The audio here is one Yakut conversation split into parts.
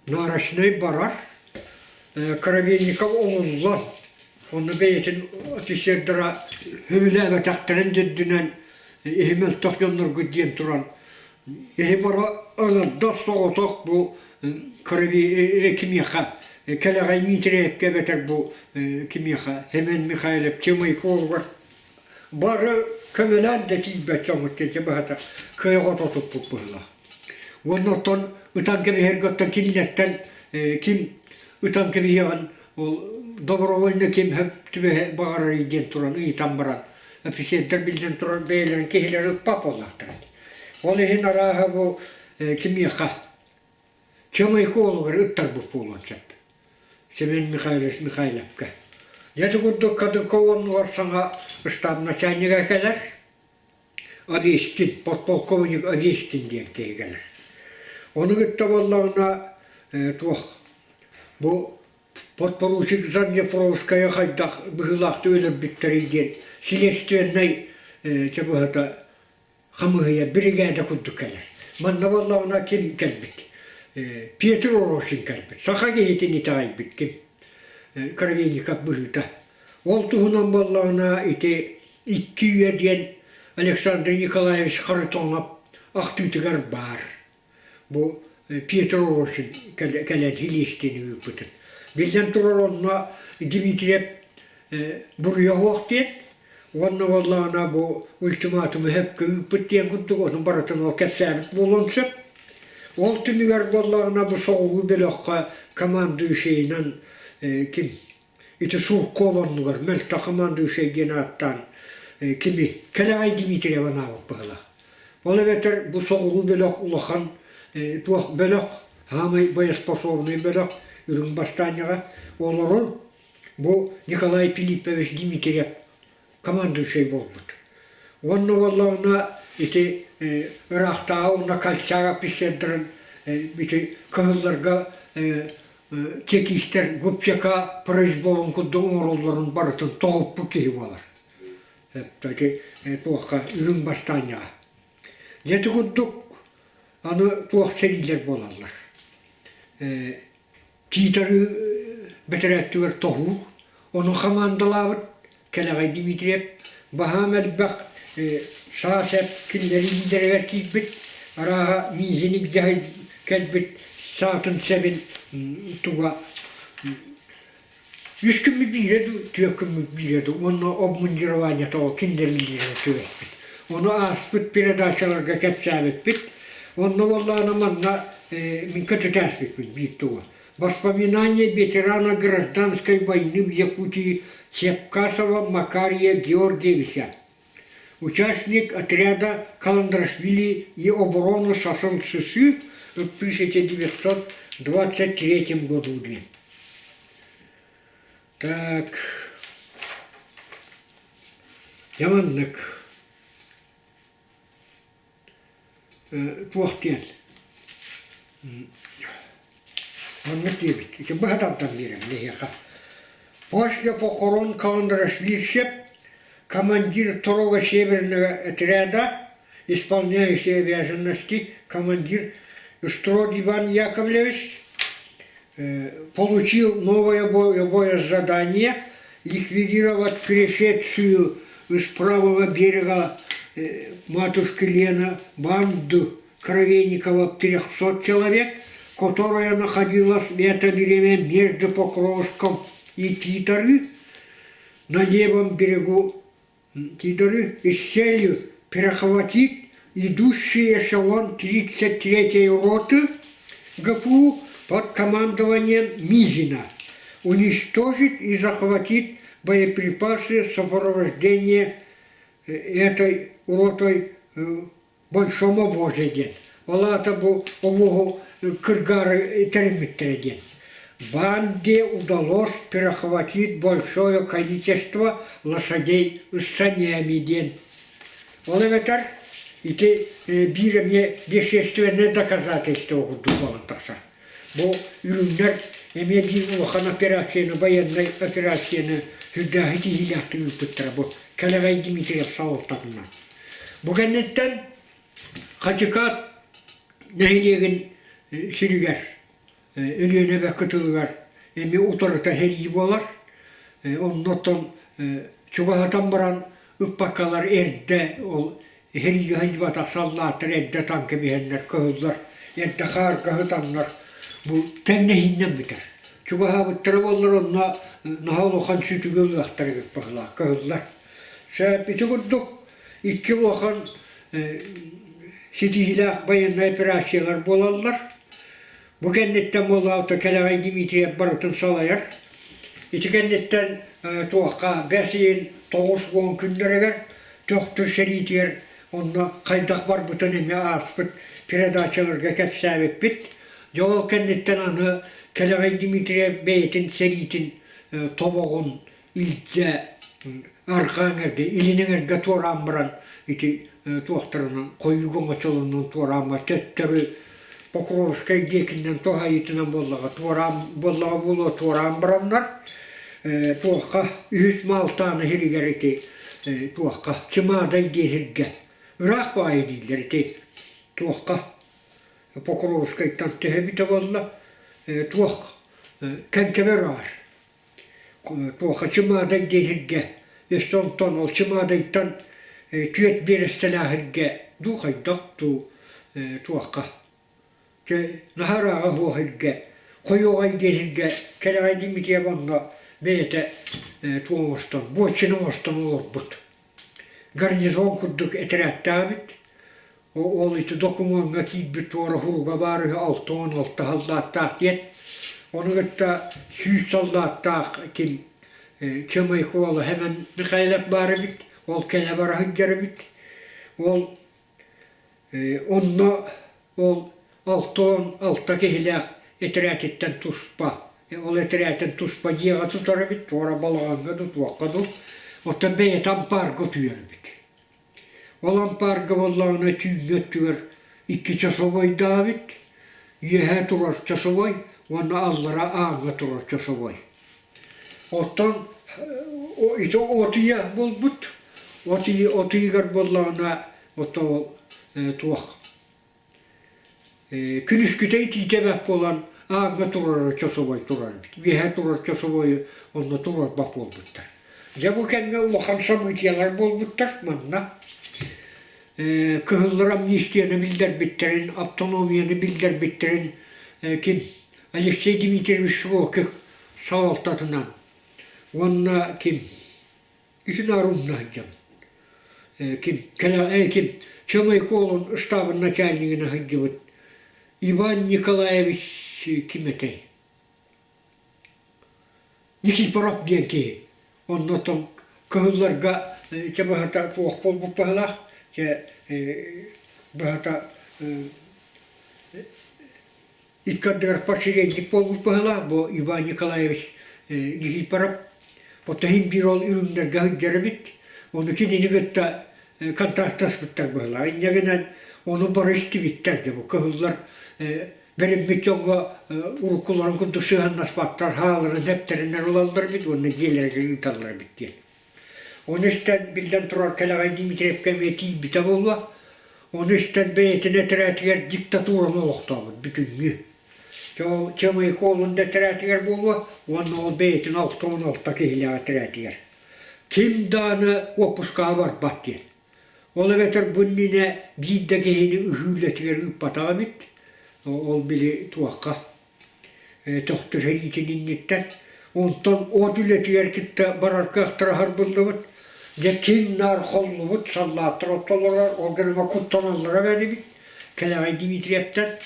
Нарочнай барар, Коробейников оҥуллан, онно бэйэтин офицердара сөбүлээбэтэхтэрин да үрдүнэн иһи мөлтөх дьонноргут диэн туран иһи бара ыларда соҕотох бу кимиэхэ Кэлэҕэй Миитирэйэпкэ эбэтэр бу кимиэхэ Семен Михайлов Чымайколугар бары көмөлөөн да тиийбэт дьоммут диэн быһата кыайа-хото туппут быһыылаах. Уонна оттон ытан кэбиһэргэ оттон кинилэртэн ким ытан кэбиһиэҕин ол добровольно ким сөп түбэһэ баҕарарый диэн туран ыйытан баран офицердар биллэн турар бэйэлэрин киһилэрин ыппат буоллахтара. Ол иһин арааһа бу кимиэхэ Чымайка уолугар ыттарбыт буолуон сөп. Семен Михайлович Михайловка. Дьэ ити курдук Кадыков оннугар саҥа штаб начальнига кэлэр. Овечкин, подполковник Овечкин диэн киһи кэлэр. Ону кытта буоллаҕына туох бу подпоручик Заднепровская хайдах быһыылаахтык өлөрбүттэрий диэн следственнай чэ быһата хамыыһыйа биригээдэ курдук кэлэр. Манна буоллаҕына ким кэлбит? Петр Оросин кэлбит. Саха киһитин итэҕэйбит ким? Коробейников быһыыта. Ол туһунан буоллаҕына ити икки үйэ диэн Александр Николаевич Харитонов ахтыытыгар баар. Бу Петр Оросин кэлэн силиэстийэни ыыппытын. Биллэн турар онно Дмитриев буруйа суох диэн уонна буоллаҕына бу ультиматуму сөпкө ыыппыт диэн курдук ону барытын ол кэпсээбит буолуон сөп. Ол түмүгэр буоллаҕына бу соҕуруу бөлөххө командующайынан ким Ити Сурков оннугар мөлтөх командующай диэн ааттаан кими Кэлэҕэй Дмитриев анаабыт быһыылаах. Ол эбэтэр бу соҕуруу бөлөх улахан туох бөлөх, саамай боеспособный бөлөх үрүҥ бастаанньаҕа олорон бу Николай Филиппович Дмитриев командующай буолбут. Уонна буоллаҕына ити ыраахтааҕы уонна Колчак офицердарын ити кыһылларга чекистэр губчака произволун курдук оҥороллорун барытын тоһуппут киһи буолар. Ити туохха үрүҥ бастаанньаҕа. Дьэ ити курдук аны туох сэриилэр буолаллар. Тиитары бэтэрээттигэр тоһуу, ону хамаандалаабыт Кэлэҕэй Дмитриев баһаам элбэх саа-сэп кинилэр илиилэригэр киирбит, арааһа миигин илдьэ кэлбит саатын сэбин туга үс күммүт биирэ дуу, түөрт күммүт биирэ дуу уонна обмундированиета ол кинилэр илиилэригэр түбэспит. Ону ааспыт передачаларга кэпсээбиппит. Онно буоллаҕына манна мин көтүтээспиппин биир тугу. Воспоминания ветерана гражданской войны в Якутии Чепкасова Макария Георгиевича, участник отряда Каландрашвили и оборону Сасон-Сысы в 1923 году. Так, дьэ туох диэн маннык диэбит ити быһа тардан биэрэбин эһиэхэ после похорон Каландрашвильцев командир второго северного отряда исполняющий обязанности командир Строд Иван Яковлевич получил новое боевое задание ликвидировать перешедшую с правого берега матушки Лена банду Кровейникова 300 человек, которая находилась в это время между Покровском и Титары на левом берегу Титары и с целью перехватить идущий эшелон 33-й роты ГПУ под командованием Мизина, уничтожить и захватить боеприпасы сопровождения этой ротой большом обозе диэн. Ол аата бу обоһу кыргары тэриммиттэрэ диэн. Банде удалось перехватить большое количество лошадей с санями диэн. Ол эбэтэр ити биир эмиэ вещественное доказательство курдук буолан тахсар. Бу үрүҥнэр эмиэ биир улахан операцияны, байыаннай операцияны сүрдээхи киһилээхтик ыыппыттара бу Кэлэҕэй Дмитриев салалтатынан. Бу кэнниттэн Хачыкаат нэһилиэгин сиригэр. Өлүөнэ эбэ кытылыгар эмиэ утарыта сэрии буолар. Оннуттан чугаһатан баран ыппаккалар эрдэ ол сэриигэ сылдьыбатах саллааттар эрдэ таҥ кэбиһэннэр кыһыллар, эрдэ хаарга сытаннар бу тэҥнэһииннэн бүтэр. Чугаһаабыттара буоллар онно наһаа улахан сүтүгү ылыахтар эбит быһыылаах кыһыллар. Сөп ити курдук икки улахан ситиһиилээх байыаннай операциялар буолаллар. Бу кэнниттэн буоллаҕа Кэлэҕэй Дмитриев барытын салайар. Ити кэнниттэн туохха бэс ыйын 90 күннэригэр Төхтүр сэриитигэр онно хайдах барбытын эмиэ ааспыт передачаларга кэпсээбиппит. Дьэ ол кэнниттэн аны Кэлэҕэй Дмитриев бэйэтин сэриитин тобоҕун илдьэ арҕаа эҥэргэ, илин эҥэргэ туораан баран ити туохтарынан хойууга оҥочолонон туораан баран төттөрү Покровскай диэкинэн туһайыытынан буоллаҕа туораан буоллаҕа буолуо туораан бараннар туохха үһүс Маалтааны сиригэр ити туохха Чымаадай диэн сиргэ ыраах баҕайы дииллэр ити туохха Покровскайтан төһө эбитэ буолла туох Кэҥкэмэ үрэҕэр Туохха Чымаадай диэн сиргэ өссө онтон ол Чымаадайтан түөрт биэрэстэлээх сиргэ дуу хайдах дуу туохха чэ наһаа ырааҕа суох сиргэ Хойуоҕай диэн сиргэ Кэлэҕэй Дмитриев онно бэйэтэ туох оҥостон буоччуна оҥостон олорбут гарнизон курдук этэрээттээх эбит Ол ити докумуоҥҥа киирбит туора суруга баар үһү 66 саллааттаах диэн. Ону кытта 100 саллааттаах ким Чымайкуола Сэмэн Михайлов баар эбит, ол кэлэ бара сылдьар эбит. Ол онно ол 66 киһилээх этэрээтиттэн туспа, ол этэрээтин туспа дьиэҕэ тутар эбит, туора балаҕаҥҥа дуу, туохха дуу. Оттон бэйэтэ ампаарга утуйар эбит. Ол ампаарга буоллаҕына түүҥҥү өттүгэр икки часовойдаабыт, үөһэ турар часовой уонна аллара ааҥҥа турар часовой. Оттон ити от ыйа буолбут, от от ыйыгар буоллаҕына ото туох Күнүскүтэ итиитэ бэрт буолан ааҥҥа турара чособой турар эбит. Үөһэ турар чособойу онно туруорбат буолбуттар. Дьэ бу кэмҥэ улахан событиелар буолбуттар манна. Кыһыллар амнистияны биллэрбиттэрин, автономияны биллэрбиттэрин ким Алексей Дмитриевич Широких салалтатынан уонна ким Итинаар умна сылдьабын. Ким ким Чомойкуолун штабын начальнигына сылдьыбыт Иван Николаевич ким этэй? Никифоров диэн киһи. Оннотон кыһылларга чэ быһата туох буолбут быһалаах, чэ быһата Икки ардыгар посредник буолбут быһыылаах бу Иван Николаевич Никифоров. Оттон иһин биир ол үрүҥнэргэ сылдьар эбит. Ону кинини кытта контактаспыттар быһыылаах. Инньэ гынан ону бары истибиттэр дьэ бу кыһыллар бэриммит дьоҥҥо уруккуларын курдук сыһыаннаспаттар, хааларын эптэринэн ылаллар эбит уонна дьиэлэригэр ыыталлар эбит диэн. Ону истэн, биллэн турар, Кэлэҕэй Дмитриевкэ эмиэ тиийбитэ буолуо. Ону истэн бэйэтин этэрээтигэр диктатураны олохтообут бүтүннүү. Дьэ ол Чамайколун да этэрээтигэр буолуо уонна ол бэйэтин 66 киһилээх этэрээтигэр. Ким даҕаны уоппускаҕа барбат диэн. Ол эбэтэр бу иннинэ биир да киһини ыһыы үлэтигэр ыыппатах эбит. Ол били туохха төхтүр сэриитин инниттэн. Онтон от үлэтигэр кытта барар кыахтара харбыллыбыт. Дьэ киҥ-наар холлубут, саллааттар оттоллоро, ол гынан куттаналлара бэрибит. Кэлэҕэй Дмитриевтэр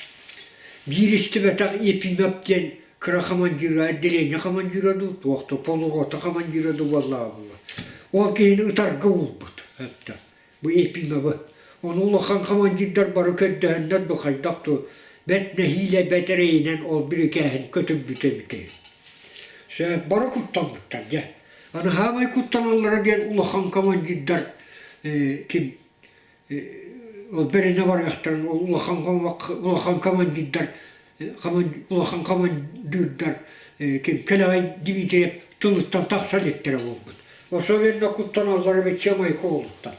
биир истибэтэх Ефимов диэн кыра командира, отделение командира дуу, туох да полурота командира дуу буоллаҕа буолуо. Ол киһини ытарга уурбут. Бу Ефимовы. Ону улахан командирдар бары көрдөһөннөр бу хайдах дуу бэрт нэһиилэ бэрт эрэйинэн ол бирикээһин көтүрбүтэ эбитэ. Сөп, бары куттаммыттар дьэ. Аны хаамай куттаналлара диэн улахан командирдар ким ол бэринэ барыахтарын ол улахан улахан командирдар улахан командирдар ким Кэлэҕэй Дмитриев тылыттан тахса иликтэрэ буолбут. Особенно куттаналлара эбит Чамайка уолуттан,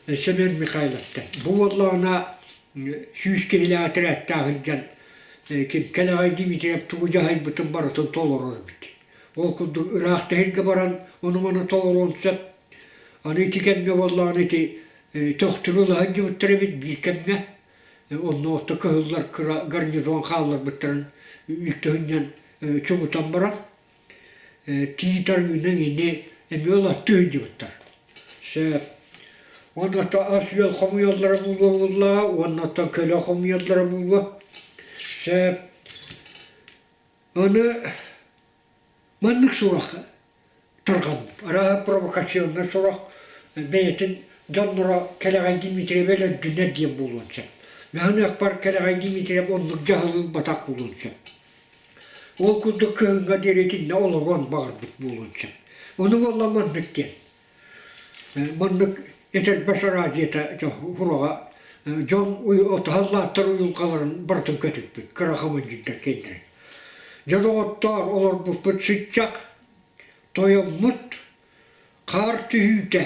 Семен Михайловтан. Бу буоллаҕына 100 киһилээх этэрээттээх сылдьан ким Кэлэҕэй Дмитриев тугу дьаһайбытын барытын толорор эбит. Ол курдук ыраах тэһиргэ баран ону-маны толоруон сөп. Аны ити кэмҥэ буоллаҕына ити Төхтүрү ыла сылдьыбыттар эбит биир кэмҥэ. Онно орто кыһыллар кыра гарнизон хаалларбыттарын үлтүһүнньэн чугутан баран тиит арыыны ини эмиэ ылаттыы сылдьыбыттар. Сөп. Уонна ас-үөл хомуйаллара буолуо буоллаҕа уонна оттон көлө хомуйаллара буолуо. Сөп. Аны маннык сурах тарҕаммыт. Арааһа провокационнай сурах бэйэтин дьонноро Кэлэҕэй Дмитриев өлөрдүнэр диэн буолуон сөп. Мөһөнүөхпэр Кэлэҕэй Дмитриев оннук дьаһалы ылбатах буолуон сөп. Ол курдук кыһыҥҥа диэри итиннэ олоруон баҕарбыт буолуон сөп. Ону буолла маннык диэн. Маннык этэрбэс араадьыйата сураҕа дьон отоһаллааттар уйулҕаларын барытын көтүппүт, кыра хамандьыырдар кэллэр. Дьэ доҕоттоор, олорбуппут сыччах, тойоммут хаар түһүүтэ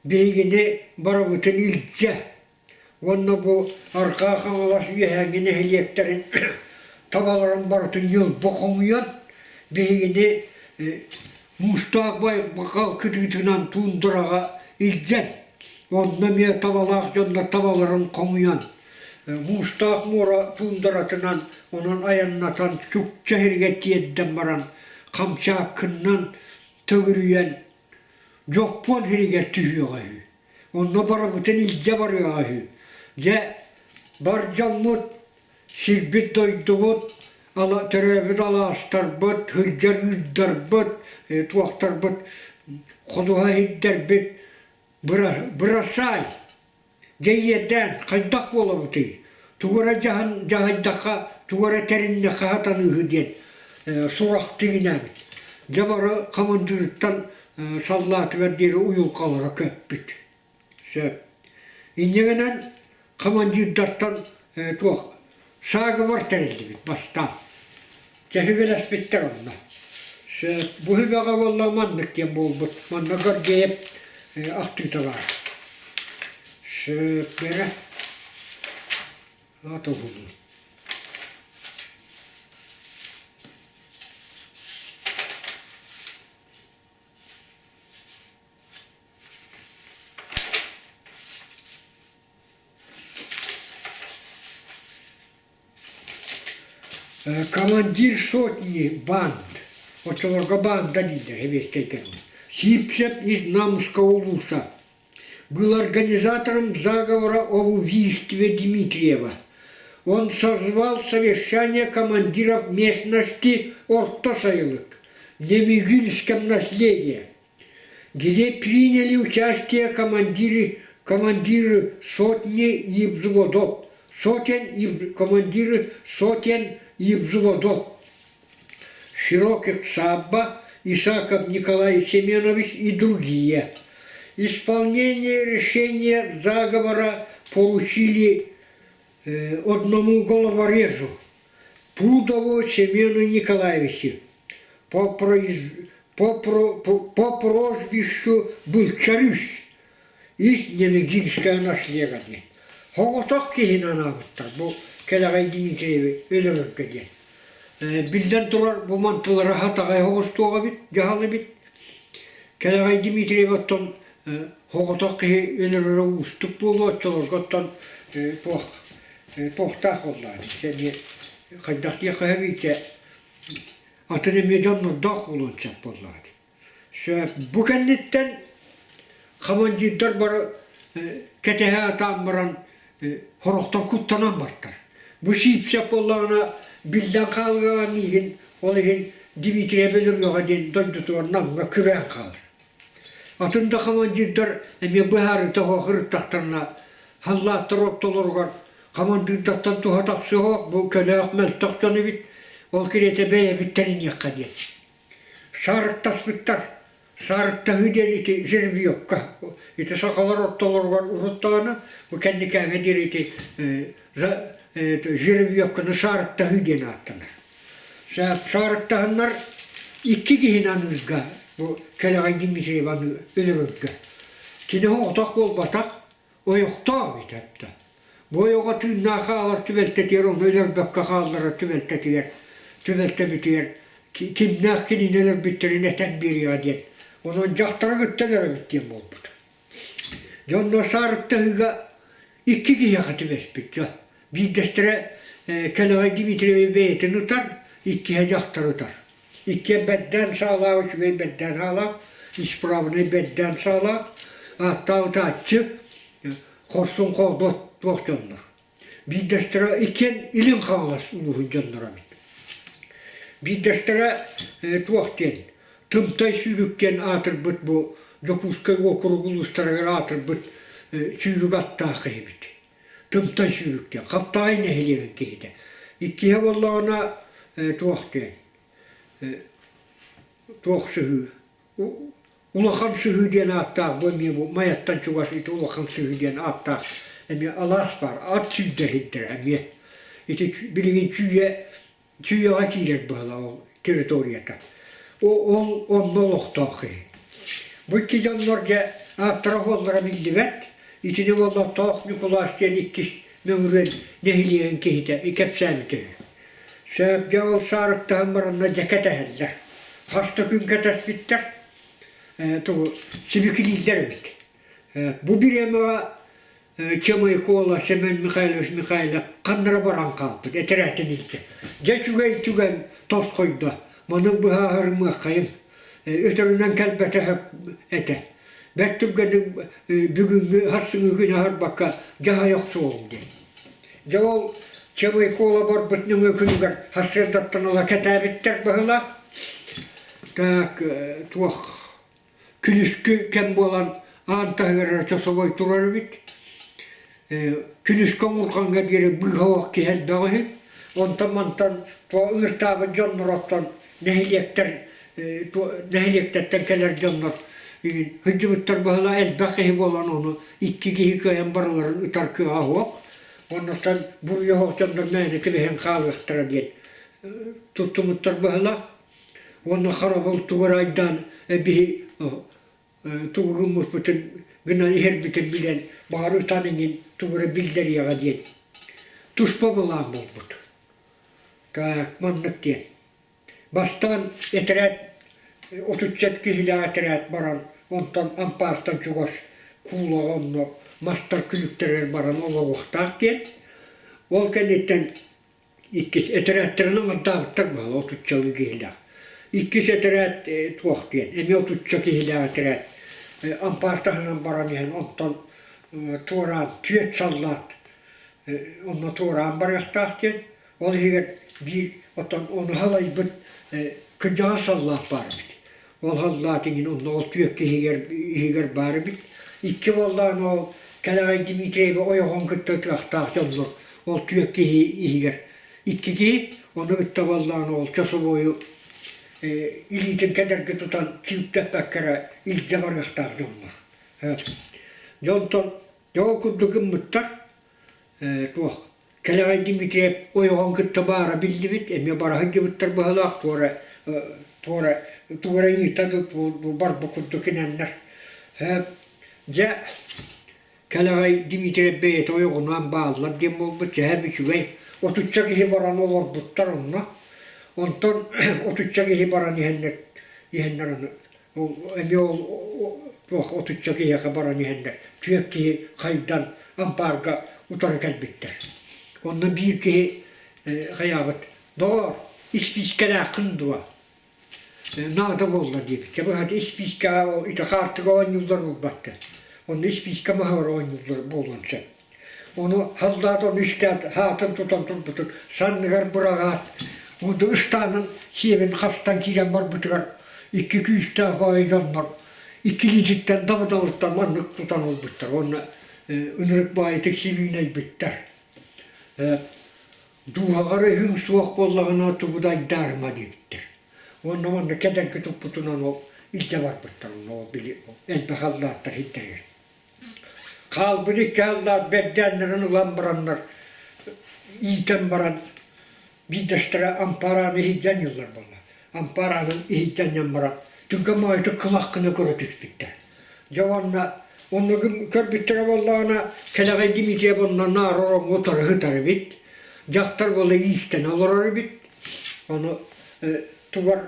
биһигини барыбытын илдьэ уонна бу Арҕаа Хаҥалас үөһээҥҥи нэһилиэктэрин табаларын барытын ньылбы хомуйан биһигини муустаах байҕал кытыытынан туундараҕа илдьэн онно эмиэ табалаах дьоннор табаларын хомуйан муустаах муора туундаратынан онон айаннатан чукча сиргэ тиэрдэн баран Хамчааккыннан төгүрүйэн Дьоппуон сиригэр түһүөҕэ үһү Онно барыбытын илдьэ барыаҕа үһү. Дьэ, бар дьоммут, сирбит-дойдубут, төрөөбүт алаастарбыт, сылдьар ыырдарбыт, туохтарбыт, ходуһа иһирдэрбит бырасаай, дьэ иэдээн, хайдах буолабытый? Тугу эрэ дьаһайдахха, тугу эрэ тэриннэххэ сатаныыһы диэн сурах тигинээбит. Дьэ бары хамандыырыттан саллаатыгар диэри уйулҕалара көппүт. Сөп. Инньэ гынан командирдартан туох саагыбар тэриллибит бастаан. Дьэ сүбэлэспиттэр онно. Сөп. Бу сүбэҕэ буолла маннык диэн буолбут. Манна Гордеев ахтыыта баар. Сөп бэрэ. Аата уһунун. Командир сотни банд, оччолорго баанда дииллэр сэбиэскэй кэмҥэ, Сиипсэп из Намского улуса был организатором заговора об убийстве Дмитриева. Он созвал совещание командиров местности Орто Сайылык, Немигинском наследие, где приняли участие командиры, командиры сотни и взводов, сотен и командиры сотен и взводов. Широких Сабба, Исаков Николай Семенович и другие. Исполнение решения заговора поручили одному головорезу, Пудову Семену Николаевичу, по, произ... по, про... по прозвищу Былчарыш из Нелегинское наследие диэн. Соҕотох киһини анаабыттар бу Кэлэҕэй Дмитриеви өлөрөргө диэн. Биллэн турар, бу мантылара хатаҕай оҕустуох эбит, дьаһал эбит. Кэлэҕэй Дмитриев оттон соҕотох киһи өлөрөрө уустук буолуо, оччолорго оттон туох туохтаах буоллаҕа дии, хайдах диэххэ сөбүй атын эмиэ дьоннордоох буолуон сөп буоллаҕа дии. Сөп. Бу кэнниттэн командирдар бары кэтэһэ сатаан баран сорохтор куттанан бартар. Бу Сиипсэп буоллаҕына биллэн хаалыаҕа миигин, ол иһин Дмитрий өлөрүөҕэ диэн дойдутугар Намҥа күрээн хаалар. Атын да командирдар эмиэ быһаарыыта суох ырыттахтарына халлааттар ортолоругар командирдартан туһа тахсыа бу көлөөх мөлтөх дьон эбит, ол кириэтэ бэйэбит тэриниэххэ диэн. Саарыктаспыттар. Саарыктаһыы диэн ити жеребьевка. Ити сахалар ортолоругар урут даҕаны бу кэнникээҥҥэ диэри ити жеребьевканы саарыктаһыы диэн ааттанар. Саарыктаһаннар икки киһини аныырга бу Кэлэҕэй Дмитриев аны өлөрөргө. Кини оҕотох буолбатах, ойохтоох эбит. Бу ойоҕо тыыннаах хаалар түбэлтэтигэр ону өлөрбөккө хаалларар түбэлтэтигэр түбэлтэбитигэр кимнээх кинини өлөрбүттэрин этэн биэриэҕэ диэн. Онон дьахтары кытта өлөрөбүт диэн буолбут. Дьонно саарыктаһыыга икки киһиэхэ түбэспит дьон. Биирдэстэрэ Кэлэҕэй Дмитриевич бэйэтин ытар, иккиһэ дьахтар ытар. Иккиэн бэрдээн саалаах, үчүгэй бэрдээн саалаах, исправнай бэрдээн саалаах, ааттаах ытааччы, хорсун хоодуот туох дьоннор. Биирдэстэрэ иккиэн Илин Хаҥалас улууһун дьонноро эбит. Биирдэстэрэ туох диэн, Тымтай сүүрүк диэн аатырбыт бу Дьокуускай уокурук улуустарыгар аатырбыт сүүрүк аттаах киһибит. Тымтай сүүрүк диэн, Хаптаҕай нэһилиэгин киһитэ. Иккиһэ буоллаҕына туох диэн, туох сыһыы Улахан Сыһыы диэн ааттаах бу эмиэ бу Майаттан чугас ити Улахан Сыһыы диэн ааттаах эмиэ алаас баар, ат сүүрдэр сирдэрэ эмиэ. Ити билигин Чүүйэ Чүүйэҕэ киирэр быһыылаах ол территорията. Ол онно олохтоох киһи. Бу икки дьоннор дьэ ааттара-суоллара биллибэт. Итини уолла Тоох Ньукулаас диэн иккис Мөҥүрүөн нэһилиэгин киһитэ кэпсээбитэ үһү. Сөп дьэ ол саарыктаһан баранна дьэ кэтэһэллэр. Хас да күн кэтэспиттэр, тугу сибикилииллэр эбит. Бу бириэмэҕэ Чемайкола Семен Михайлович Михайлов ханна эрэ баран хаалбыт, этэрээтин илдьэ. Дьэ үчүгэй түгэн тосхойдо, маны быһаарымыаххайыҥ. Өтөрүнэн кэлбэтэ этэ. Бэрт түргэнник бүгүҥҥү сарсыҥҥы күнү аһарбакка дьаһайа охсуоҕум диэн. Дьэ ол Чемайкола барбыт нөҥүө күнүгэр сарсыардаттан ыла кэтээбиттэр быһыылаах. Так туох күнүскү кэм буолан аан таһыгар эрэ чособой турар эбит. Күнүскү омурҕаҥҥа диэри быыһа киһи элбэх үһү. Онтон-мантан ыҥыртаабыт дьоннороттон нэһилиэктэр нэһилиэктэртэн кэлэр дьоннор сылдьыбыттар быһыла элбэх киһи буолан ону икки киһи кыайан барыларын ытар кыаҕа суох. Оннуттан буруйа суох дьоннор мээнэ түбэһэн хаалыахтара диэн туттубуттар быһыла. Уонна харабыл тугу эрэ айдаан биһи тугу гыммыппытын гынан иһэрбитин билэн баҕар ытан иҥин тугу эрэ биллэриэҕэ диэн туспа былаан буолбут. Так маннык диэн. Бастаан этэрээт отучча киһилээх этэрээт баран, онтон ампаартан чугас куулаҕа онно мастар күлүктэригэр баран олоруохтаах диэн. Ол кэнниттэн иккис этэрээттэрин аҥардаабыттар баһыла отуччалыы киһилээх. Иккис этэрээт туох диэн, эмиэ отучча киһилээх этэрээт ампаар таһынан баран иһэн онтон туораан түөрт саллаат онно туораан барыахтаах диэн. Ол иһигэр биир оттон ону халайбыт кырдьаҕас саллаат баар эбит. Ол саллаат иҥин онно ол түөккэ иһигэр, иһигэр баар эбит. Икки буоллаҕына ол Кэлэҕэй Дмитриеви ойоҕун кытта ытыахтаах дьоннор ол түөккэ иһигэр икки киһи, ону кытта буоллаҕына ол чособуойу илиитин кэдэрги тутан күүптэппэккэ эрэ илдьэ барыахтаах дьоннор. Дьэ онтон дьэ ол курдук гыммыттар туох Кэлэҕэй Дмитриев ойоҕун кытта баара биллибит, эмиэ бара сылдьыбыттар быһыылаах туора туора туора ыйыта барбыт курдук гынаннар. Дьэ, Кэлэҕэй Дмитриев бэйэтэ ойоҕунаан бааллар диэн буолбут, сэһэн үчүгэй. Отучча киһи баран олорбуттар онно. Онтон отучча киһи баран иһэннэр иһэннэр аны Ол эмиэ ол туох отучча киһиэхэ баран иһэннэр түөрт киһи хайдан ампаарга утары кэлбиттэр. Онно биир киһи хайаабыт доҕоор испиискэлээххин дуо наада буолла диэбит. Быһата испиискэҕэ ол ити хаартыга оонньууллар буолбаттар. Онно испиискэ маһыгар оонньууллар буолуон сөп. Ону халлаат ону истээт хаатын тутан турбутун санныгар быраҕаат, онтон ыстаанын сиэбин хастан киирэн барбытыгар икки күүстээх баҕайы дьоннор икки илиититтэн дабыдалыттан маннык тутан ылбыттар уонна ынырык баҕайытык сибиинэйбиттэр. Дууһаҕар өһүҥ суох буоллаҕына тугу да айдаарыма диэбиттэр. Уонна манна кэдэрги туппутунан ол илдьэ барбыттар онно ол били элбэх аллааттар иһиттэригэр. Хаалбыт икки аллаат бэрдээннэрин ылан бараннар иитэн баран биирдэстэрэ ампаарааны иһийдээн ыллар буолла. Ампаараанын иһийдээн баран түргэн баҕайытык кылах гына көрө түспүттэр. Дьэ уонна Онно көрбүттэрэ буоллаҕына, Кэлэҕэй Дмитриев онно наар ороҥҥо утары сытар эбит. Дьахтар буола иистэнэ олорор эбит. Ону тугар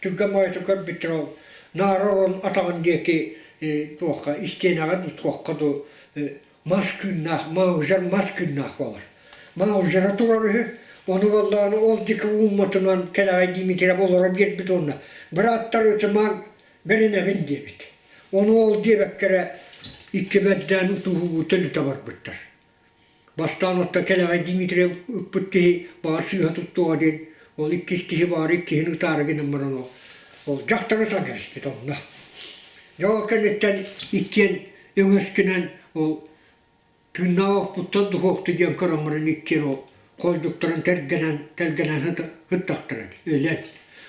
түргэн баҕайытык көрбүттэр ол наар орон атаҕын диэки туохха истиэнэҕэ дуу туохха дуу мас кыыннаах маузер мас кыыннаах буолар. Маузера турар үһү. Ону буоллаҕына ол диэки уумматынан Кэлэҕэй Дмитриев олоро биэрбит уонна бырааттар ытымаҥ бэринэбин диэбит. Ону ол диэбэккэ эрэ икки бэрдээн утуһуу төлүтэ барбыттар. Бастаан оттон Кэлэҕэй Дмитриев ыппыт киһи баҕар сыыһа туттуоҕа диэн ол иккис киһи баҕар иккиһин ытаары гынан баран ол, ол дьахтары ытан кэбиспит онно. Дьэ ол кэнниттэн иккиэн өҥөскүнэн ол Тыыннаах охпуттан духуохту диэн көрөн баран иккиэн ол хойдуктарын тэлгэнэн тэлгэнэн сыттахтара өлөн.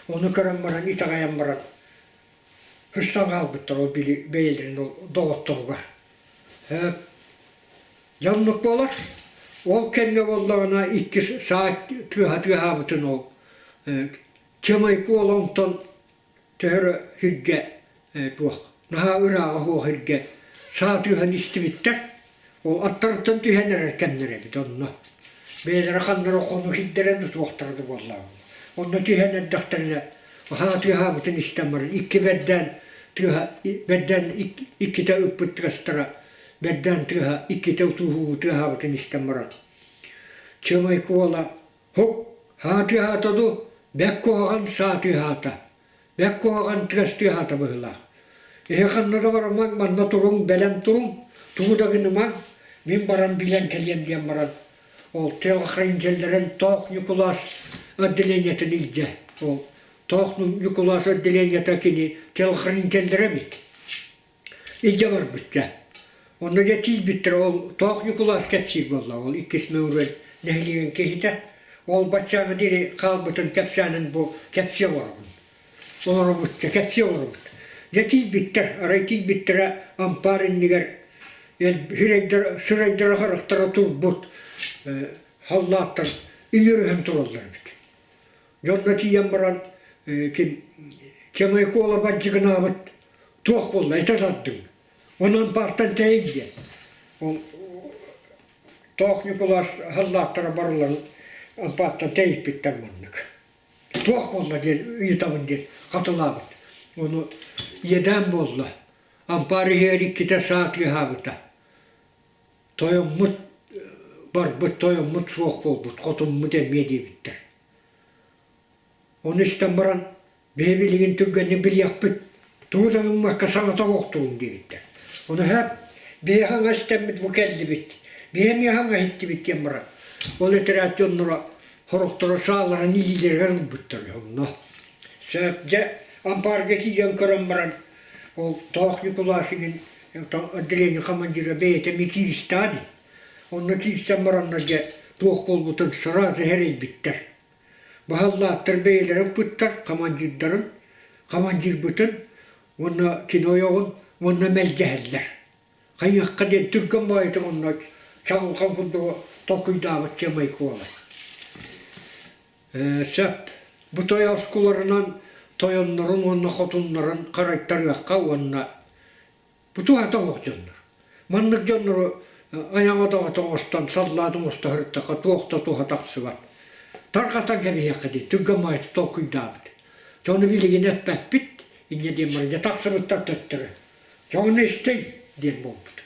Ону көрөн баран итэҕэйэн баран сыстан хаалбыттар ол били бэйэлэрин ол доҕотторугар. Дьэ оннук буолар. Ол кэмҥэ буоллаҕына икки саа тыаһа тыаһаабытын ол Чымайку олоҥтон төһө эрэ сиргэ туох наһаа ырааҕа суох сиргэ саа тыаһын истибиттэр. Ол аттарыттан түһэн эрэр кэмнэрэ эбит онно. Бэйэлэрэ ханна эрэ хону сирдэрэ да суохтара да буоллаҕа. Онно түһэн эрдэхтэринэ аһаа тыаһаабытын истэн баран икки бэрдээн тыаһа бэрдээн иккитэ ыппыт тыастара бэрдээн тыаһа иккитэ утууһуу тыаһаабытын истэн баран Чымайка уола Һук, хаатыаһаата дуу, бэк куһаҕан саатыаһаата, бэк куһаҕан тыастыаһаата быһыылаах. Эһи ханна да барымаҥ, манна туруҥ, бэлэм туруҥ, тугу да гынымаҥ, мин баран билэн кэлиэм диэн баран, ол телохранителлэрин Тоох Ньукулаас отделениетын илдьэ, ол Тоох Ньукулаас отделениета кини телохранителлэрэ эбит. Илдьэ барбыттар. Онно дьэ тиийбиттэр ол Тоох Ньукулаас кэпсиир буолла ол иккис Мөҥүрүөн нэһилиэгин киһитэ. Ол баччааҥҥа диэри хаалбытын кэпсээнин бу кэпсии олоробун. Олоробут дьэ кэпсии олоробут. Дьэ тиийбиттэр, арай тиийбиттэрэ ампаар иннигэр сирэйдэрэ сырайдара харахтара турбут халлааттар үмүөрүһэн тураллар эбит. Дьонно тиийэн баран ким Чамайкола бадьыгынаабыт туох буолла этэ тардыҥ. Онон партан тэйин диэн. Ол Тоох Ньукулаас халлааттара барыларын ампааттан тэйиппиттэр маннык. Туох буолла диэн ыйытабын диэн хатылаабыт. Ону иэдээн буолла. Ампаар иһигэр иккитэ саа тыаһаабыта. Тойоммут барбыт, тойоммут суох буолбут, хотуммут эмиэ диэбиттэр. Ону истэн баран, биһи билигин түргэнник билиэхпит, тугу да гыммакка саҥата оһохтугун диэбиттэр. Ону һээп, биһи хаҥа истэммит бу кэллибит, биһи эмиэ хаҥа иһиттибит диэн баран, ол этэрээт дьонноро сорохторо сааларын илиилэригэр ылбыттар онно. Сөп, дьэ, ампаарга киирэн көрөн баран, ол Тоох Ньукулаас игин отделение командира бэйэтэ эмиэ кииристэҕэ дии. Онно киирсэн бараннар дьэ туох буолбутун сразу эрэйбиттэр. Баһаллааттар бэйэлэрэ ыппыттар командирдарын, командирбытын уонна кино ойоҕун уонна мэлдьэһэллэр. Хайыахха диэн түргэн баҕайытык онно чаҕылхан курдугу толкуйдаабыт кэмэй куолай. Сөп. Бу тойоскуларынан тойоннорун уонна хотуннарын харайтарыахха уонна бу туһата суох дьоннор. Маннык дьоннору айаҕа доҕото оҥостон, саллаат оҥосто сырыттахха туох да туһа тахсыбат. Тарҕатан кэбиһиэххэ дии, түргэн баҕайытык толкуйдаабыт. Дьону билигин эппэппит, инньэ диэн баран дьэ тахсыбыттар төттөрү. Дьону истэй диэн буолбут.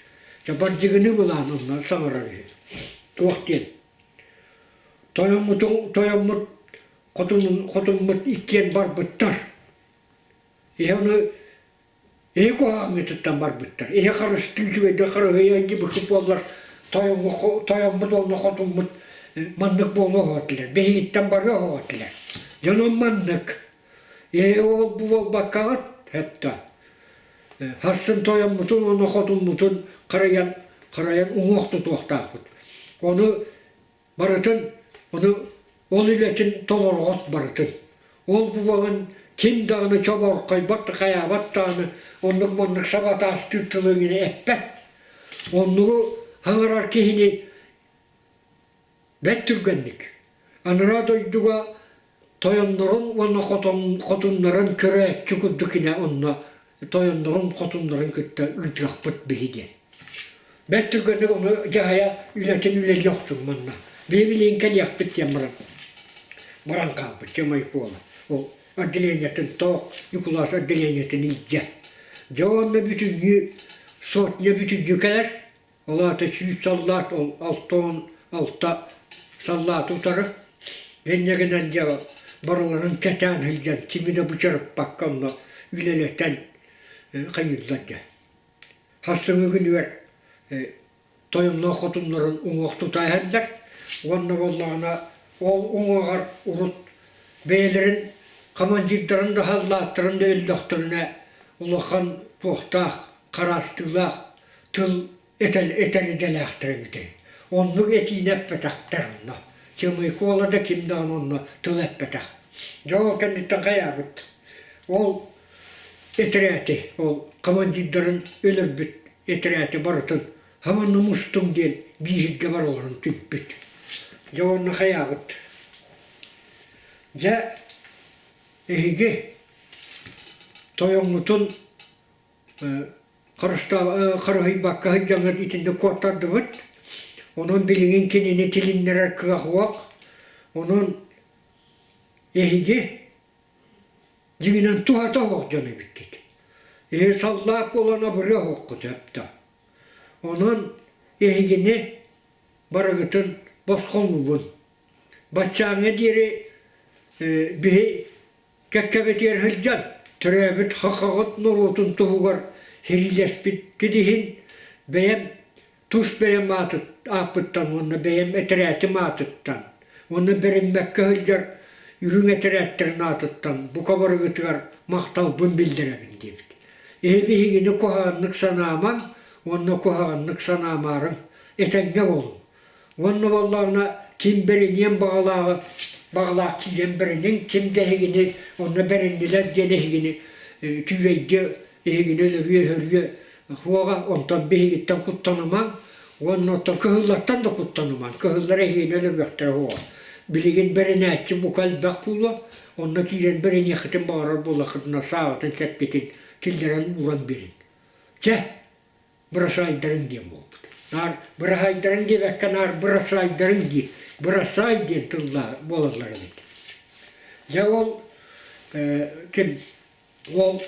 Дьэ бардьыгыныы былаан онно саҥарар үһү. Туох диэн Тойоммутун тойоммут хотун хотуммут иккиэн барбыттар. Иһэ ону иһи куһаҕаҥҥытыттан барбыттар. Иһи харыстыы үчүгэйдик харыһыйа дьибики буоллар тойоммут уонна хотуммут маннык буолуо оһо этилэр. Биһигиттэн барыа оһо этилэр. Дьонум маннык. Иһи ол бу буолбаккаҕыт хэптэ. Харсын тойоммутун уонна хотуммутун харайан харайан уҥуох тутуохтаахпыт. Ону барытын ону ол үлэтин толороҕут барытын. Ол буолан ким даҕаны чоборхойбот да хайаабат даҕаны оннук-маннык сабатаастыыр тылы иҥинэ эппэт. Оннугу хаҥарар киһини бэрт түргэнник анараа дойдуга тойоннорун уонна хотуннарын көрөөччү курдук инэ онно. тойоннорун, хотуннарын кытта ыытыахпыт биһи диэн. Бэрт түргэнник ону дьаһайа үлэтин үлэлии охсуҥ манна. Биһи билигин кэлиэхпит диэн баран баран хаалбыт Чымайкуола. Ол отделениетын тоох Ньукулаас отделениетын илдьэ. Дьэ уонна бүтүннүү сотня бүтүннүү кэлэр. Ол аата 100 саллаат, ол 66 саллааты утары. Инньэ гынан дьэ барыларын кэтээн сылдьан кими да бычарыппакка онно үлэлэтэн хайыыллар дьэ. Сарсыҥҥы күнүгэр тойонноох хотуннарын уҥуох тута иһэллэр уонна буоллаҕына ол уҥуоҕар урут бэйэлэрин командирдарын да саллааттарын да өллөхтөрүнэ улахан туохтаах хараастыылаах тыл этэр, этэр идэлээхтэр эбитэ. Оннук этиини эппэтэхтэр онно. Чымыйкола да ким даҕаны онно тыл эппэтэх. Дьэ ол кэнниттэн хайаабыт? Ол этэрээти, ол командирдарын өлөрбүт этэрээти барытын хаманна мустуҥ диэн бииһиргэ барыларын түмпүт. Дьэ уонна хайаабыт? Дьэ эһиги тойоҥҥутун харыһыйбакка сылдьаҥҥыт итинник куоттардыбыт. Онон билигин кинини тилиннэрэр кыах суох. Онон эһиги дьиҥинэн туһата суох дьон эбиккит. Эһи саллаат буолан абырыа суоххут сөптөөх. Онон эһигини барыгытын босхолуубун. Баччааҥҥа диэри биһи Кэккэбитигэр сылдьан, төрөөбүт сахаҕыт норуотун туһугар сэриилэспиккит иһин бэйэм тус бэйэм ааппыттан уонна бэйэм этэрээтим аатыттан уонна бэриммэккэ сылдьар үрүҥ этэрээттэрин аатыттан бука барыгытыгар махталбын биллэрэбин диэбит. Эһи биһигини куһаҕаннык санаамаҥ уонна куһаҕаннык санаамаарыҥ, этэҥҥэ буолуҥ. Уонна буоллаҕына ким бэриниэн баҕалааҕы баҕалаах киирэн бэриниҥ, ким да эһигини онно бэриннилэр диэн эһигини түүрэйгэ эһигини өлөрүө-өһөрүө суоҕа, онтон биһигиттэн куттанымаҥ уонна оттон кыһыллартан да куттанымаҥ, кыһыллар эһигини өлөрүөхтэрэ суоҕа. Билигин бэринээччи бука элбэх буолуо, онно киирэн бэриниэххитин баҕарар буоллаххытына сааҕытын сэпкитин киллэрэн ууран биэриҥ. Чэ, бырасаайдарыҥ диэн буолбут. Наар быраһаайдарыҥ диэбэккэ наар бырасаайдарыҥ диир. Бырасаай диэн тыллаах буолаллар эбит. Дьэ ол ким ол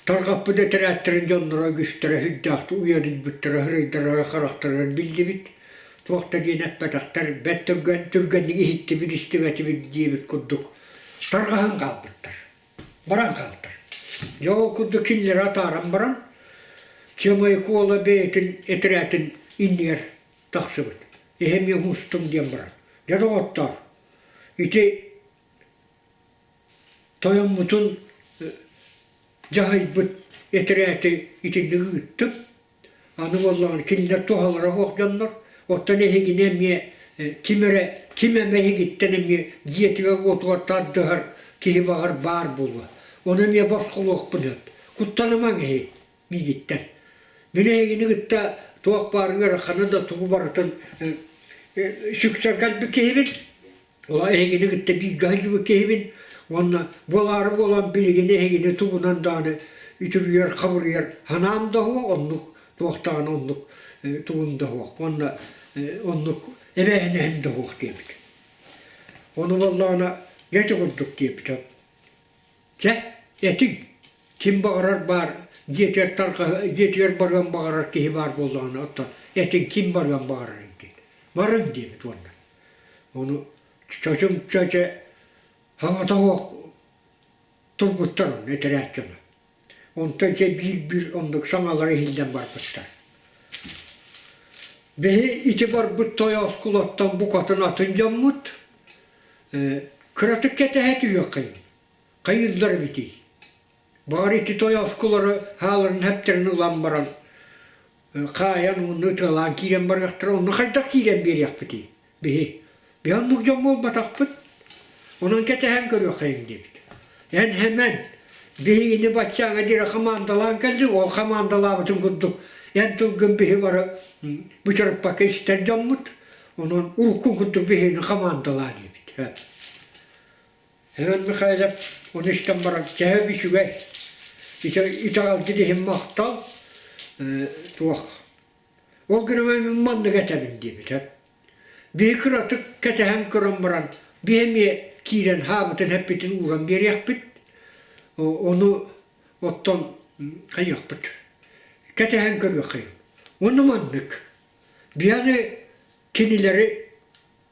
тарҕаппыт этэрээттэрин дьонноро үгүстэрэ сүрдээхтик уйадыйбыттара, сырайдара, харахтарыгар биллибит. Туох да диэн эппэтэхтэр, бэрт түргэн, түргэнник иһиттибит, истибэтибит диэбит курдук тарҕаһан хаалбыттар. баран хаалтар. Дьэ ол курдук кинилэри атааран баран, Чымайкуола бэйэтин этэрээтин иннигэр тахсыбыт. Эһэм мустуҥ диэн баран. Дьэ доҕоттоор, ити тойоммутун дьаһайбыт этэрээти итинник ыыттым. Аны буоллаҕына кинилэр туһалара суох дьоннор, оттон эһигини эмиэ ким эрэ ким эмэ эһигиттэн эмиэ дьиэтигэр-уотугар тардыһар киһи баҕар баар буолуо. Ону эмиэ босхолуохпун сөп. Куттанымаҥ эһи миигиттэн. Мин эһигини кытта туох баар ыараханы да тугу барытын сүксэн кэлбит киһибин. Ол эһигини кытта бииргэ сылдьыбыт киһибин уонна буолаары буолан билигин эһигини тугунан даҕаны үтүрүйэр, хабырыйар санаам да суох, оннук туох даҕаны оннук тугум да суох уонна оннук эбээһинэһим да суох диэбит. Ону буоллаҕына дьэ ити курдук диэбитэ. Чэ, этиҥ, ким баҕарар баар дьиэтигэр тарҕаһ дьиэтигэр барыан баҕарар киһи баар буоллаҕына оттон этиҥ ким барыан баҕарарый диэн. Барыҥ диэбит уонна. Ону чочум чөчө саҥата суох турбуттар онно этэрээт дьоно. Онтон дьэ биир-биир оннук саҥалара иһиллэн барбыттар. Биһи ити барбыт тойооскулаттан букатын атын дьоммут кыратык кэтэһэ түһүөххэйин. Хайыыллар эбитий? Баҕар ити тойооскулары хааларын хэптэрин ылан баран хаайан уонна ытыалаан киирэн барыахтара, онно хайдах киирэн биэриэхпитий биһи? Биһи оннук дьон буолбатахпыт. Онон кэтэһэн көрүөххэйиҥ диэбит. Эн хэмэн биһигини баччааҥҥа диэри хамаандалаан кэллиҥ, ол хамаандалаабытын курдук эн тылгын биһи бары бычарыппакка истэр дьоммут, онон урукку курдук биһигини хамаандалаа диэбит. Иван Михайлов ону истэн баран, төһө үчүгэй. Итэҕэлгит иһин махтал, туох. Ол гынан мин маннык этэбин диэбитэ. Биһи кыратык кэтэһэн көрөн баран, биһи эмиэ киирэн хаабытын эппитин ууран биэриэхпит. Ону оттон хайыахпыт. Кэтэһэн көрүөххэйиҥ. Уонна маннык. Биһи кинилэри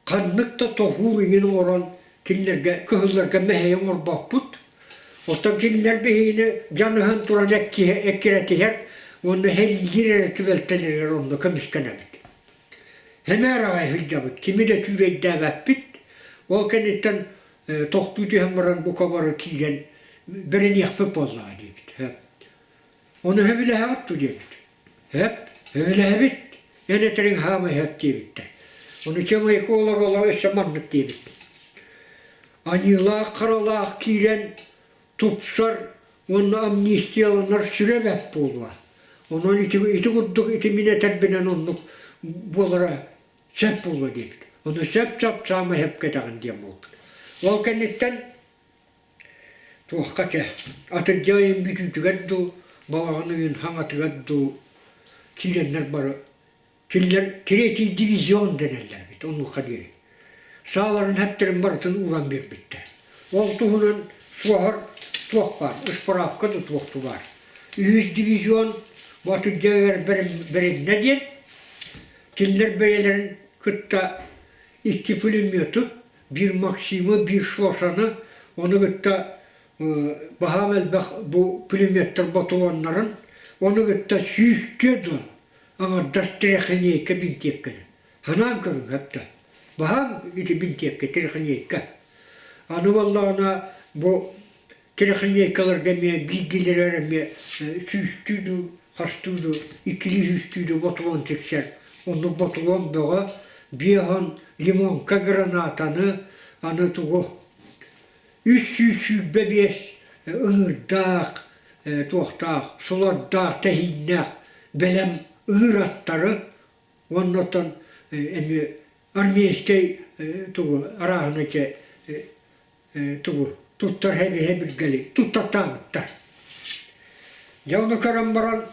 ханнык да тоһуур иҥин оҥорон кинилэргэ кыһылларга мэһэйи оҥорбоппут. Оттон кинилэр биһигини дьаныһан туран эккирэтиһэр уонна сэриилиир эрэ түбэлтэлэригэр онно көмүскэнэбит. Сэмээр аҕай сылдьабыт, кими да түүрэйдээбэппит. Ол кэнниттэн тохтуу түһэн баран бука бары киирэн бэриниэхпит буоллаҕа диэбит. Ону сөбүлэһэҕит дуу диэбит. Сөп, сөбүлэһэбит. Эн этэриҥ хаамай сөп диэбиттэр. Ону Чымайка олор-олор өссө маннык диэбит. Аньыылаах-харалаах киирэн тупсар уонна амнистияланар сүрэ бэрт буолуо. Онон ити, ити курдук ити мин этэрбинэн оннук буолара сөп буолуо диэбит. Ону сөп-сөп саамай сөпкө этэҕин диэн буолбут. Ол кэнниттэн Туохха чэ, атырдьах ыйын бүтүүтүгэр дуу, балаҕан ыйын хаҥатыгар дуу киирэннэр бары кинилэр третий дивизион дэнэллэр эбит онуоха диэри. Сааларын хэптэрин барытын ууран биэрбиттэр. Ол туһунан суоһар туох баар, ыспыраапка да туох баар. Үһүс дивизион бу атырдьах ыйыгар бэриннэ диэн, кинилэр бэйэлэрин кытта икки пулемету биир Максимы, биир Шошаны, ону кытта баһаам элбэх бу пулеметтар ботуруоннарын, ону кытта 104 аҥардас трехлинейка бинтиэпкэни. Санаан көрүҥ эптэ. Баһаам ити бинтиэпкэ, трехлинейка. Аны буоллаҕына бу Трехлинейкаларга эмиэ биирдиилэригэр эмиэ сүүстүү дуу, хастыы дуу, иккилии сүүстүү дуу ботулуон тиксэр. Оннук ботулуон бөҕө, биэһон лимонка гранатаны, аны тугу 325 ыҥыырдаах, туохтаах, сулардаах, тэһииннээх бэлэм ыҥыыр аттары уонна оттон эмиэ армейскай тугу арааһынай тугу туттар хэбиһэ билгэли туттартаабыттар. Дьэ ону көрөн баран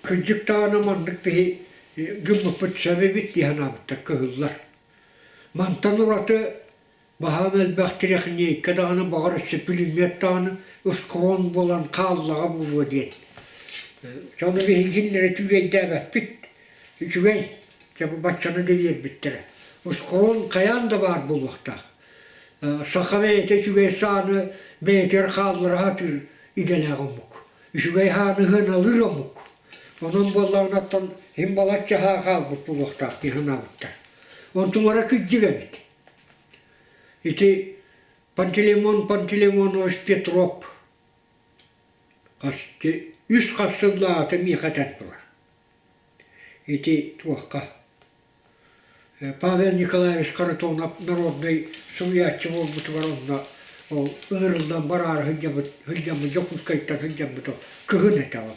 кырдьык даҕаны маннык биһи гыммыппыт сөп эбит дии санаабыттар кыһыллар. Мантан ураты баһаам элбэх тирэхиньиэйкэ даҕаны баҕар өссө пулемет даҕаны ускрон буолан хааллаҕа буолуо диэн. Ону биһиги кинилэри түүрэйдээбэппит. Үчүгэй, дьэ бу баччаны да биэрбиттэрэ. Ускрон хайаан да баар буолуохтаах. Саха бэйэтэ үчүгэй сааны бэйэтигэр хааллара сатыыр идэлээх омук. Үчүгэй хааны сыаналыыр омук. Онон буоллаҕына иһин балачча саа хаалбыт буолуохтаах дии санаабыттар. Онтулара кырдьык эбит. Ити Пантелеймон Пантелеймонович Петров хас үс хас сыллааҕыта миэхэ этэн турар. Ити туохха Павел Николаевич Харитонов народнай суруйааччы буолбутугар онно ол ыҥырыллан бараары сылдьабыт сылдьаммыт Дьокуускайтан сылдьаммыт ол кыһын этэ ол.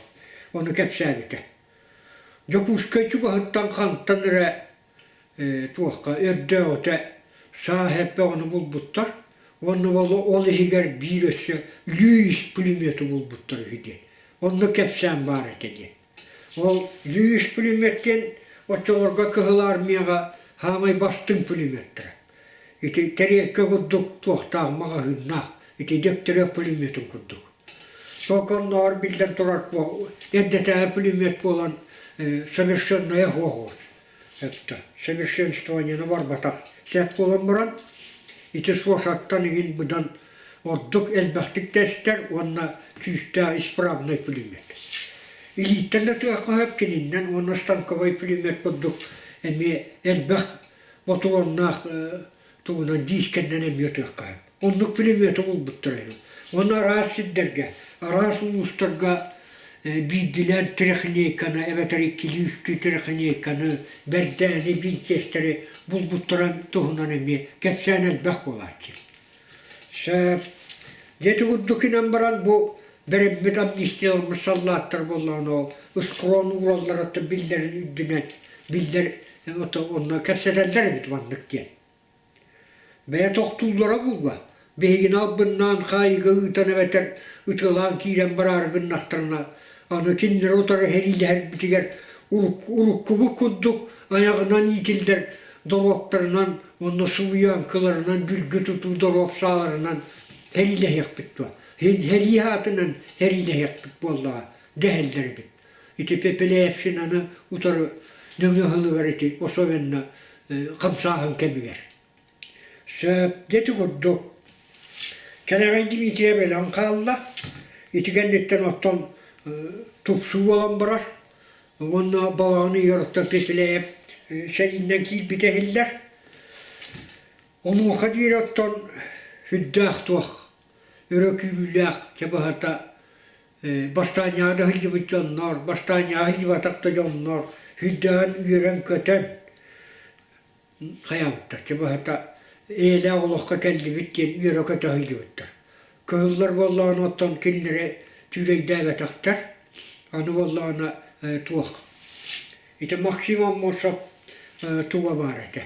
Ону кэпсээбитэ. Дьокуускай чугаһыттан хантан эрэ туохха өрдөөҕүтэ саа эппэ ону булбуттар уонна ол, ол иһигэр биир өссө Льюис пулемету булбуттар үһү диэн. Онно кэпсээн баар этэ диэн. Ол Льюис пулемет диэн оччолорго Кыһыл Армияҕа саамай бастыҥ пулеметтара. Ити тэриэлкэ курдук туохтаах маҕаһыыннаах, ити Дегтярев пулеметын курдук. Толконнооҕор биллэн турар эрдэтээҕи пулемет буолан совершенная суох это совершенствованиены барбатах сөп буолан баран ити суосаттан иҥин быдан ордук элбэхтик тэстэр уонна күүстээх исправнай пулемет. Илииттэн да тыахха сөп кининнэн уонна станковай пулемет курдук эмиэ элбэх ботуруоннаах тугунан диискэннэн эмиэ ытыахха сөп. Оннук пулеметы булбуттар үһү. Уонна араас сирдэргэ, араас улуустарга биирдилээн трехлинейканы эбэтэр иккилии-үстүү трехлинейканы, бэрдээни, бинчиэстэри булбуттарын туһунан эмиэ кэпсээн элбэх буолааччы. Сөп. Дьэ ити курдук гынан баран бу бэриммит амнистияламмыт саллааттар буоллаҕына ол ускроон ууралларыттан биллэрин үрдүнэн биллэр онно кэпсэтэллэр эбит маннык диэн. Бэйэ тохтууллара буолуо. Биһигини албыннаан хаайыыга ыытан эбэтэр ытыалаан киирэн бараары гыннахтарына, аны кинилэри утары сэриилэһэрбитигэр уруккубут курдук айаҕынан иитиллэр доруоптарынан уонна субуйааҥкыларынан бүлгү тутуу доруоп сааларынан сэриилэһиэхпит дуо? Сэрии аатынан сэриилэһиэхпит буоллаҕа дэһэллэр эбит. Ити Пепеляевщинаны утары нөҥүө сылыгар ити особенно хамсааһын кэмигэр. Сөп, дьэ курдук. Кэлэҕэй Дмитрий өлөн хаалла. Ити кэнниттэн оттон тупсуу буолан барар. Уонна балаҕан ыйыгар оттон Пепеляев сэрииннэн киирбитэ иһиллэр. Онуоха диэри оттон сүрдээх туох өрө күүрүүлээх чэ быһата бастаанньаҕа да сылдьыбыт дьоннор, бастаанньаҕа сылдьыбатах да дьоннор сүрдээҕин үөрэн-көтөн хайаабыттар, чэ быһата эйэлээх олоххо кэллибит диэн үөрэ-көтө сылдьыбыттар. Кыһыллар буоллаҕына оттон кинилэри түүрэйдээбэтэхтэр, аны буоллаҕына туох ити Максим Аммосов туга баар этэ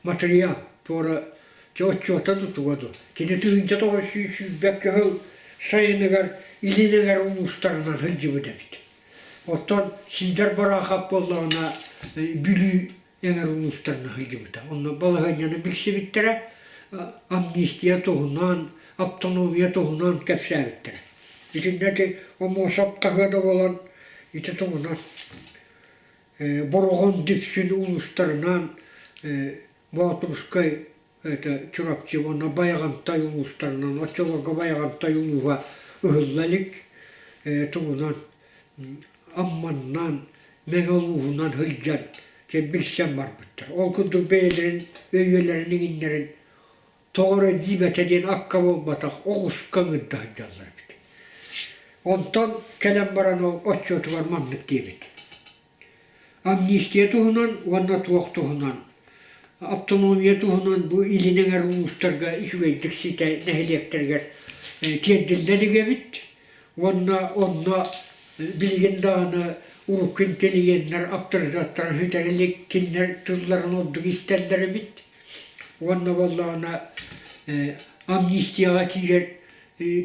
матырыйаал туора чэ отчуота да туга дуо кини 1920 сыл сайыныгар илин эҥэр улуустарынан сылдьыбыт эбит оттон Сидор Барахов буоллаҕына Бүлүү эҥэр улуустарынан сылдьыбыта онно балаһыанньаны билсибиттэрэ амнистия туһунан автономия туһунан кэпсээбиттэрэ итиннэ ити Омуосап хаһыа да буолан ити туһунан Бороҕон Дүпсүн улуустарынан Боотурускай это Чурапчы уонна Байаҕантай улуустарынан оччолорго Байаҕантай улууһа ыһылла илик тугунан Амманнан Мэҥэ улууһунан сылдьан билсэн барбыттар. Ол курдук бэйэлэрин өйүөлэрин иҥиннэрин тоҕо эрэ дьиибэтэ диэн акка буолбатах оҕуска ыҥырда сылдьаллар эбит. Онтон кэлэн баран ол отчуотугар маннык диэбит. Амнистия туһунан уонна туох туһунан автономия туһунан бу илин эҥэр улуустарга үчүгэйдик ситэ нэһилиэктэригэр тиэрдиллэ илик эбит уонна онно билигин даҕаны урукку интеллигеннэр аптарытыаттарын сүтэрэ илик кинилэр тылларын ордук истэллэр эбит уонна буоллаҕына амнистияҕа киирэр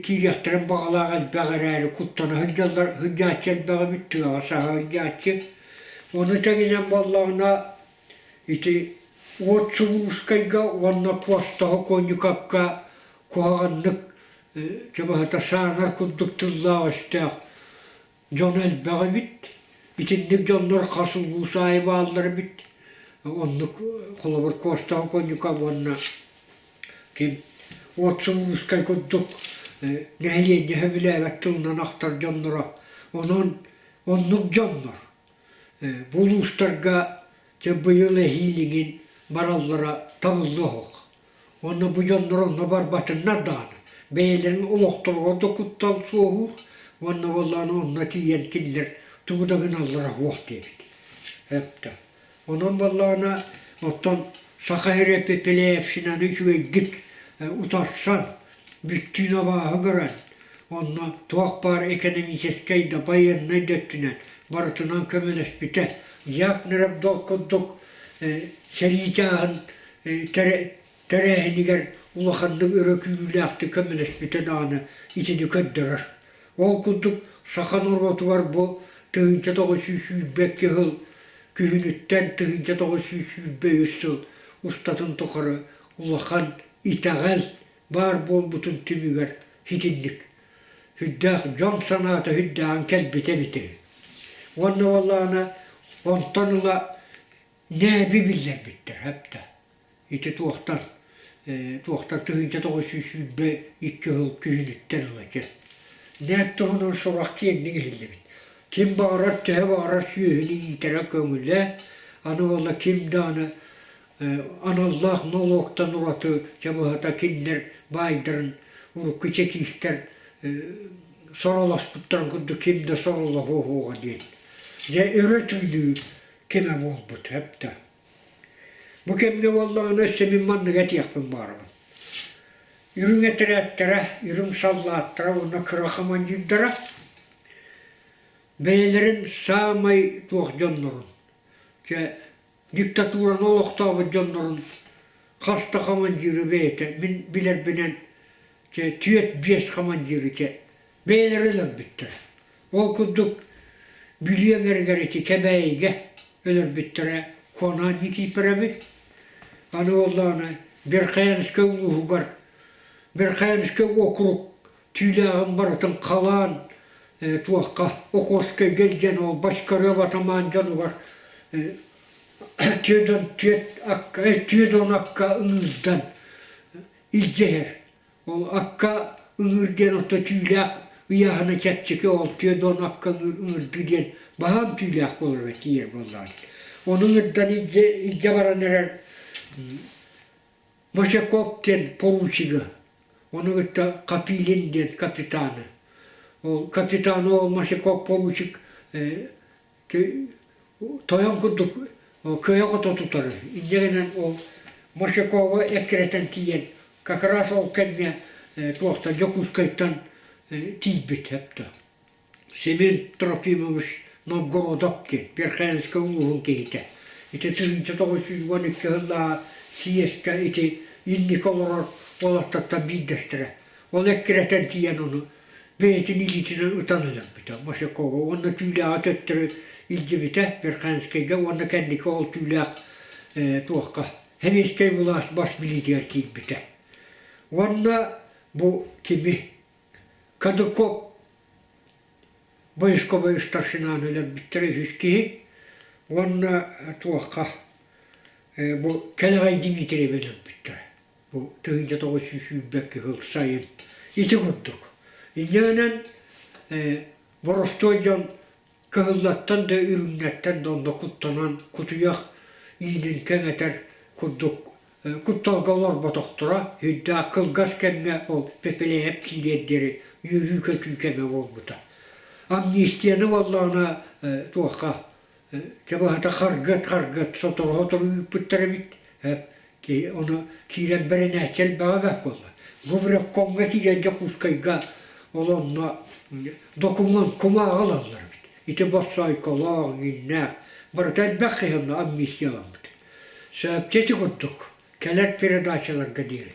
киириэхтэрин баҕалаах элбэх эрээри куттана сылдьаллар сылдьааччы элбэх эбит тыаҕа саһа сылдьааччы ону тэҥинэн буоллаҕына ити уот Сулуускайга уонна Куостаҕа Куонньукапка куһаҕаннык чабаһыта саанар курдук тыллаах-өстөөх Дьон элбэх эбит. Итинник дьоннор хас улуус аайы бааллар эбит. Оннук холобур Куостаҕа Коньюка уонна ким Уот Сулуускай курдук нэһилиэнньэ сөбүлээбэт тылынан ахтар дьонноро. Онон оннук дьоннор бу улуустарга дьэ быйыл эһиилигин бараллара табыллыа суох. Уонна бу дьоннор онно барбатыннар даҕаны, бэйэлэрин олохторугар да куттал суоһуур уонна буоллаҕына онно тиийэн кинилэр тугу да гыналлара суох диэбит. Эптэ. Онон буоллаҕына оттон Саха сирэ Пепеляевщинаны үчүгэйдик утарсан, бүттүүн абааһы көрөн, онно туох баар экономическай да, байыаннай да өттүнэн барытынан көмөлөспүтэ. Якнеров курдук сэрии чааһын тэрээһинигэр улаханнык өрө күүрүүлээхтик көмөлөспүтэ даҕаны итини көрдөрөр. Ол курдук саха норуотугар бу 1922 сыл күһүнүттэн 1923 сыл устатын тухары улахан итэҕэл баар буолбутун түмүгэр итинник сүрдээх дьон санаата сүрдээҕин кэлбитэ эбитэ үһү. Уонна буоллаҕына онтон ыла Нээби биллэрбиттэр эптэ. Ити туохтан туохтан 1922 сыл күһүнүттэн ыла дьэ. Нээп туһунан сурах киэҥник иһиллибит. Ким баҕарар төһө баҕарар сүөһүнү иитэрэ көҥүлэ, аны буолла ким даҕаны аналлаах нолуоктан ураты чэ быһата кинилэр баайдарын урукку чекистэр соролоспуттарын курдук ким да соролоһуо суоҕа диэн. Дьэ өрө тыыныы кэмэ буолбут эптэ. Бу кэмҥэ буоллаҕына өссө мин манныгы этиэхпин баҕарабын. Үрүҥ этэрээттэрэ, үрүҥ саллааттара уонна кыра хамандьыырдара бэйэлэрин саамай туох дьоннорун, чэ, диктатураны олохтообут дьоннорун Хас да командиры бэйэтэ мин билэрбинэн чэ түөрт-биэс командиры чэ бэйэлэрэ өлөрбүттэр. Ол курдук Бүлүү эҥэригэр ити Кэбээйигэ өлөрбүттэрэ Куонаан Никииппэрэби. Аны буоллаҕына Верхоянскай улууһугар Верхоянскай уокурук түүлээҕин барытын халаан туохха Охотскайга илдьэн ол Бочкарев атамаан дьонугар түөрт түөрт акка 40 акка ыҥыырдан илдьэ иһэр. Ол акка ыҥыыр диэн ото түүлээх ыйааһына чэпчэки ол 40 акка ыҥырдыы диэн баһаам түүлээх буолара тиийэр буоллаҕа. Ону ыҥырдан илдьэ, илдьэ баран эрэр Мосяков диэн поручига, ону кытта Капилин диэн капитаны. Ол капитаны ол Мосяков поручик тойон курдук кыайа-хото тутара. Инньэ гынан ол Мосякова эккирэтэн тиийэн как раз ол кэмҥэ туохтан Дьокуускайтан тиийбит сөптө. Семен Трофимович Новгородов диэн Верхоянскай улууһун киһитэ. Ити 1912 сыллааҕы съезкэ ити инники олорор уолаттартан биирдэстэрэ. Ол эккирэтэн тиийэн ону бэйэтин илиитинэн ытан өлөрбүтэ Мосякова уонна түүлээҕи төттөрү илдьибитэ Верхоянскайга уонна кэнники ол түүлээх туохха сэбиэскэй былаас бас билиитигэр киирбитэ. Уонна бу кими Кадыков войсковой старшинаны өлөрбүттэрэ үһүс киһи уонна туохха бу Кэлэҕэй Дмитриеви өлөрбүттэрэ. Бу 1922 сыл сайын ити курдук. Инньэ гынан боростуой дьон кыһыллартан да үрүҥнэртэн да онно куттанан кутуйах иинин кэҥэтэр курдук кутталга олорботохторо. Үрдээх кылгас кэмҥэ ол Пепелеев киириэр диэри үөрүү-көтүү кэмэ буолбута. Амнистияны буоллаҕына туохха Чэ быһата харгыат-харгыат сотору-сотору ыыппыттар эбит. Ону киирэн бэринээччи элбэҕэ бэрт буолла. Губревкомҥа киирэн Дьокуускайга ол онно докумуон кумааҕы ылаллар эбит. Ити боссоойколоох, иҥиннээх барыта элбэх киһи онно амнистияламмыт. Сөпчэ ити курдук кэлэр передачаларга диэри.